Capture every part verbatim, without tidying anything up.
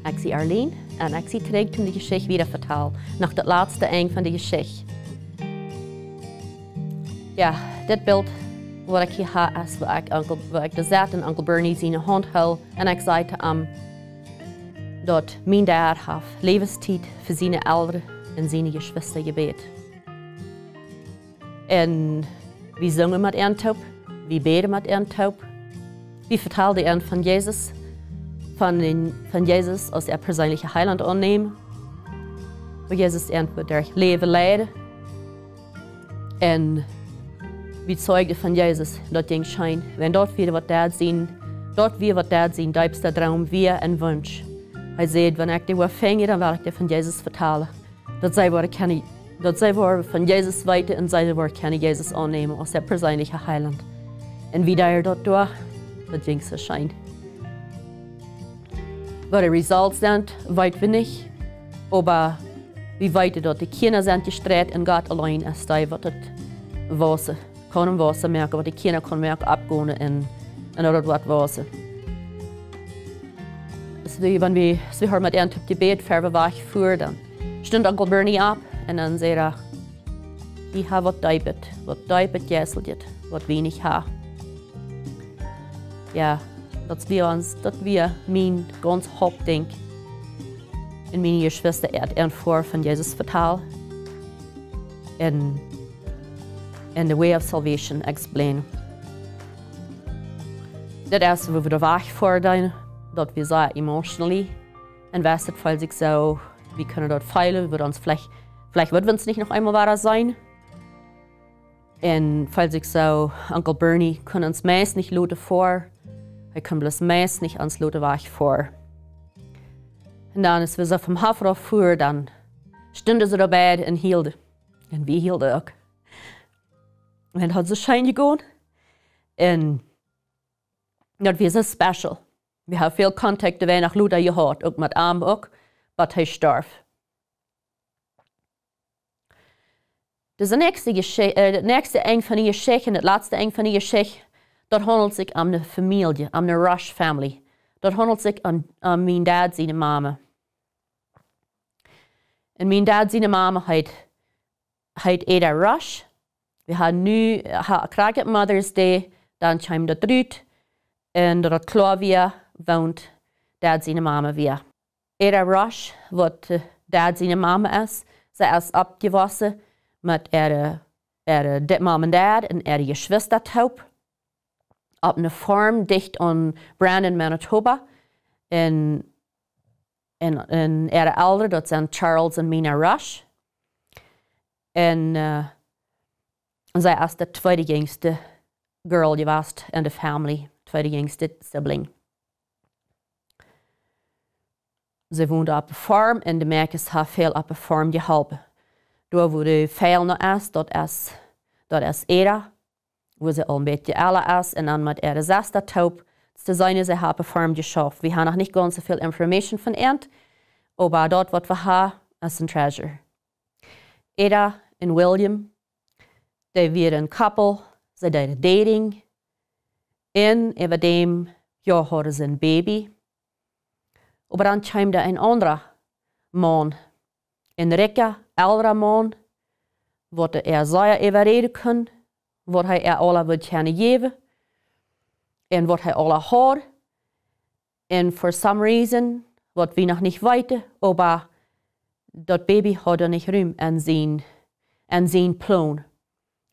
Ekj sie Arlene un ekj sie trigj toom de Jeschicht wieda vetalen, no daut latste Enj von de Jeschicht. Jo, dit Bilt waut ekj hia ha es wua ekj Onkel, wua ekj doa sett un Onkel Bernie siene Haunt hool un ekj säd to am daut mien Dad haft Läwenstiet fa siene Elren un siene Jeschwista jebät. Un wie sungen met an toop, wie bäden met an toop. Wie vetalden an von Jesus, von dän, von Jesus aus äa perseenlicha Heilaunt aunnämen. Woo Jesus an derch daut Läwen leid. Un wie zeugden von Jesus, daut jinkj scheen. Wan daut wia waut Dad sien, daut wia waut Dad sien deepsta Droom wia un Wunsch. Hee säd: Wan ekj dee woa finjen, dan well ekj dee von Jesus vetalen. Daut see woaren kjennen, daut see woaren von Jesus weeten un see woaren kjennen Jesus aunnämen aus äa perseenlicha Heilaunt. Un wie deeden daut doa, daut jinkj soo scheen. Waut de Results sent, weet wie nich, oba wie weeten daut de Kjinja sent jestreit un Gott auleen es dee waut daut Wausen kaun, em Wausen moaken, waut de Kjinja kaun moaken oppgonen un, un daut woat wausen. Aus wie, wan wie, aus wie hauden met an toop jebät, ver wie wajch fuaren, dan stunt Onkel Bernie opp un dan säd hee: Wie haben waut deepet, waut deepet jeisteljet, waut wie nich haben. Jo, daut wia ons, daut wia mien gaunz Hauptdinkj. Un miene Jeschwista äa aun von Jesus vetalen. Un, un the way of salvation explain. Daut es wua wie doa wajch fuaren, daut wia sea emotionally. Un wia daut, feelt sikj soo, wie kjennen daut feelen, wie wudden ons veleicht, veleicht wudden wie ons nich noch eemol wada seenen. Un feelt sikj soo, Onkel Bernie kunn ons meist nich loten foaren. Hee kunn bloos meist nich ons loten wajch foaren. Un dan, aus wie soo vom Hoff rauf fuaren, dan stunden see doa beid un hilden. Un wie hilden uk. Un daut haud soo scheen jegonen. Un daut wia soo special. Wie haben väl Kontakt doawäajen noch lota jehaut, uk met am uk, waut hee storf. Daut näakjste Jeschi-, äh, daut näakjste Enj von de Jeschicht un daut latste Enj von de Jeschicht, daut haundelt sikj om de Famielje, om de Rush family. Daut haundelt sikj om, om mien Dad siene Mame. Un mien Dad siene Mame heet, heet Ada Rush. Wie hauden nu, ha-, krakjt Mother's Day, dan kjeem daut rut. Un daut kloa wia, woo Dad siene Mame wia. Ada Rush, waut, äh, Dad siene Mame es, see es oppjewossen met äare, äare Da-, Mom un Dad un äare Jeschwista toop. Opp eene Farm dicht aun Brandon, Manitoba. Un, un, un äare Elren, daut sent Charles un Mina Rush. Un, äh, un see es de tweede jinjste girl jewast en de family, tweede jinjste sibling. See wond opp de Farm un de Mäakjes haben väl opp de Farm jeholpen. Doa wua de Fäl nu es, daut es, daut es Ada, wua see aul een bät ella es, un dan met äare Sesta toop. Daut es de eene, see haben opp de Farm jeschauft. Wie haben noch nich gaunz soo väl information von an, oba daut waut wie haben, es een treasure. Ada un William, dee wieren een couple, see deeden dating. Un äwa däm Joa hauden see een Baby. Oba dan kjeem doa een aundra Maun, een rikja, elra Maun, waut äa sea äwaräden kunn, waut hee äa aules wudd kjennen jäwen, un waut hee aules haud. Un for some reason, waut wie noch nich weeten, oba daut Baby haud nich Rum en sien, en sien Plon.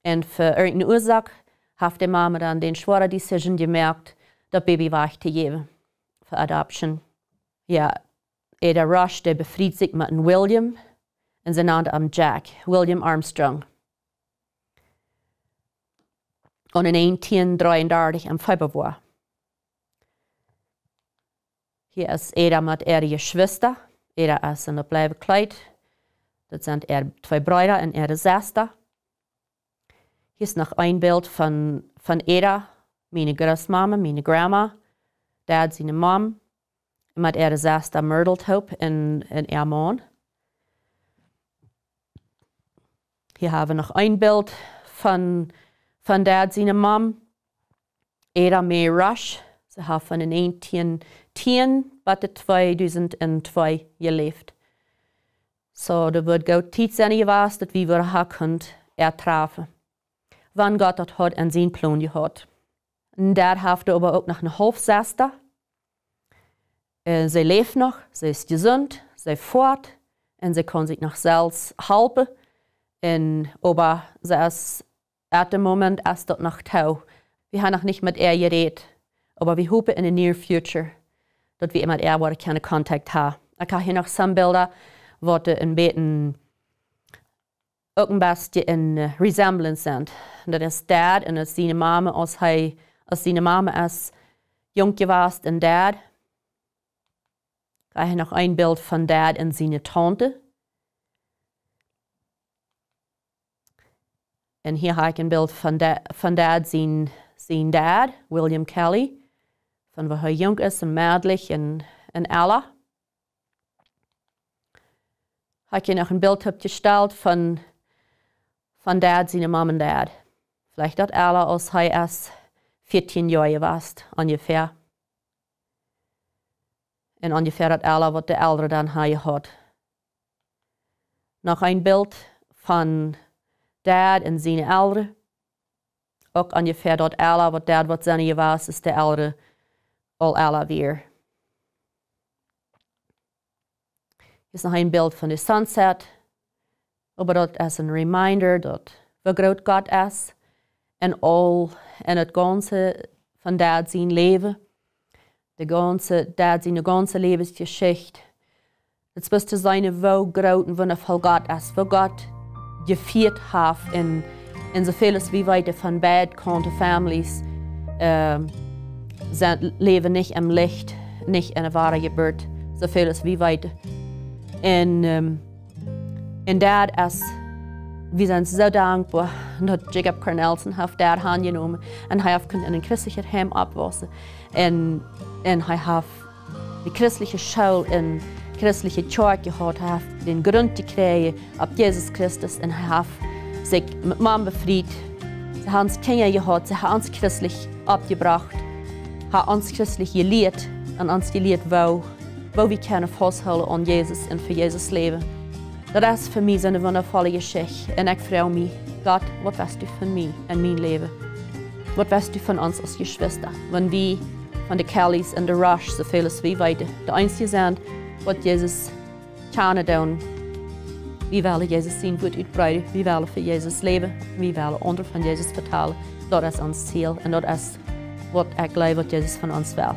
Un fa irjenteene Uasoak haft de Mame dan dän schwoaren decision jemoakt, daut Baby wajch to jäwen fa adoption. Jo, Ada Rush, dee befried sikj met een William, un see nand am Jack, William Armstrong. Un en eentien dreeundartich em Februar. Hia es Ada met äare Jeschwista. Ada es en daut bleiwe Kjleet. Daut sent äare twee Breeda un äare Sesta. Hia es noch een Bilt von, von Ada, miene Grootmame, miene Grandma, Dad siene Mom, met äare Sesta Myrtle toop un, un äa Maun. Hia haben wie noch een Bilt von, von Dad siene Mom, Ada Mae Rush, See haft von de näajentieen tieen bat de tweedusent un twee jeläft. Soo, doa wudd goot Tiet sennen jewast, daut wie wudden ha kunt erträffen, wan Gott daut haud en sien Plon jehaut. Un doa haft see oba uk noch eene Haulfsesta. Äh, see läft noch, see es jesunt, see foat un see kaun sikj noch selfst halpen. Un, oba see es, at de Moment es daut noch too. Wie haben noch nich met äa jerät, oba wie hopen in the near future, daut wie met äa woaren kjennen Kontakt haben. Ekj hab hia noch some Bilda, waut een bät uk een bät een, äh, resemblance sent. Daut es Dad un aus siene Mama, aus hee, aus siene Mama es junk jewast un Dad. Hia noch een Bilt von Dad un siene Taunte. Un hia hab ekj een Bilt von Da-, von Dad sien, sien Dad, William Kelly, von woo hee junk es un mäajlich un, un ella. Hab ekj hia noch een Bilt oppjestalt von, von Dad siene Mom un Dad. Veleicht daut ella, aus hee es vieetieen Joa jewast, onjefäa. Un onjefäa daut ella, waut de Elren dan hauden. Noch een Bilt von Dad un siene Elren. Uk onjefäa daut ella, waut Dad woat sennen jewast, aus de Elren aul ella wieren. Hia es noch een Bilt von de sunset. Oba daut es een reminder, daut woo groot Gott es. Un aul, un daut gaunze von Dad sien Läwen, de gaunze, Dad siene gaunze Läwensjeschicht. Daut es bloos to seenen, woo groot un wundafoll Gott es, woo Gott jefieet haft un, un soo väl aus wie weeten von beid Kaunten families, ähm, sent, läwen nich em Licht, nich enne woare Jeburt, soo väl aus wie weeten. Un, ähm, un daut es, wie sent soo dankboa, daut Jacob Carl Nelson haft daut aunjenomen un hee haft kunt en een christlichet Heim oppwaussen. Un, un hee haft de christliche School un christliche Kjoakj jehaut, hee haft dän Grunt jekjräajen opp Jesus Christus un hee haft sikj met Mom befriet. See haben ons Kjinja jehaut, see haben ons christlich oppjebrocht, haben ons christlich jelieet un ons jelieet, woo, woo wie kjennen fausthoolen aun Jesus un fa Jesus läwen. Daut es fa mie soone wundafolle Jeschicht. Un ekj froag mie, Gott, waut west du von mie un mien Läwen? Waut west du von ons aus Jeschwista? Wan wie von de Kellys un de Rush, soo väl aus wie weeten, de eensje sent, waut Jesus kjanen doonen. Wie wellen Jesus sien Wuat utbreeden, wie wellen fa Jesus läwen, wie wellen aundre von Jesus vetalen. Daut es ons Ziel un daut es waut ekj jleew, waut Jesus von ons well.